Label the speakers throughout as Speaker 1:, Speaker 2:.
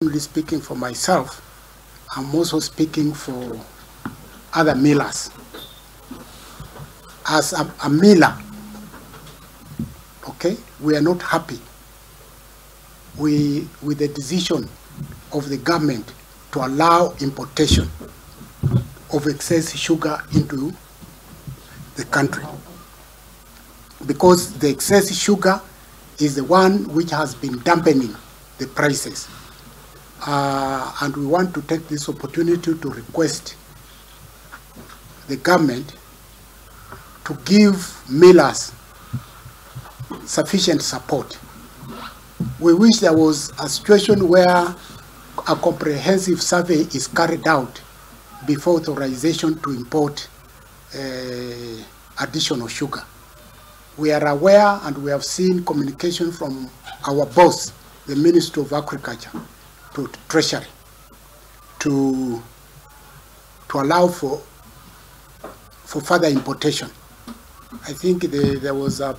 Speaker 1: Only speaking for myself, I'm also speaking for other millers. As a miller, okay, we are not happy with the decision of the government to allow importation of excess sugar into the country, because the excess sugar is the one which has been dampening the prices. And we want to take this opportunity to request the government to give millers sufficient support. We wish there was a situation where a comprehensive survey is carried out before authorization to import additional sugar. We are aware and we have seen communication from our boss, the Minister of Agriculture, to Treasury, to allow for further importation. I think there was a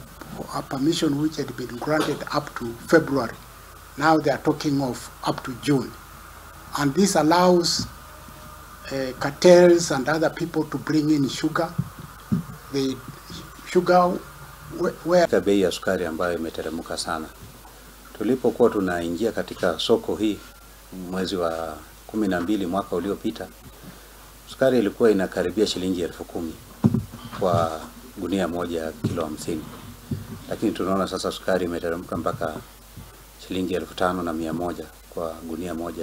Speaker 1: permission which had been granted up to February. Now they are talking of up to June. And this allows cartels and other people to bring in sugar. The sugar where...
Speaker 2: Bei ya sukari ambayo imeteremka sana. Tulipokuwa tunaingia katika soko hii mwezi wa 12 mwaka uliopita, sukari ilikuwa inakaribia shilingi 10,000 kwa gunia moja ya kilo 50. Lakini tunaona sasa sukari imeteremka mpaka shilingi 5,100 kwa gunia moja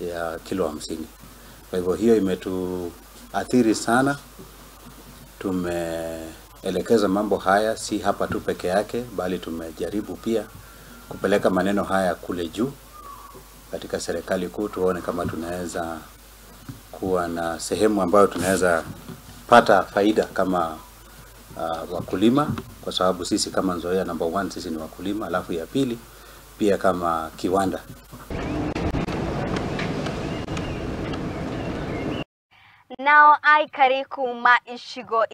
Speaker 2: ya kilo 50. Kwa hivyo hiyo imetuathiri sana. Tumeelekeza mambo haya si hapa tu peke yake, bali tumejaribu pia kupeleka maneno haya kule juu katika serikali kuu, tuone kama tunaweza kuwa na sehemu ambayo tunaweza pata faida kama wakulima, kwa sababu sisi kama Nzoia number 1 sisi ni wakulima, alafu ya pili pia kama kiwanda.
Speaker 3: Nao aikari kuma ishigo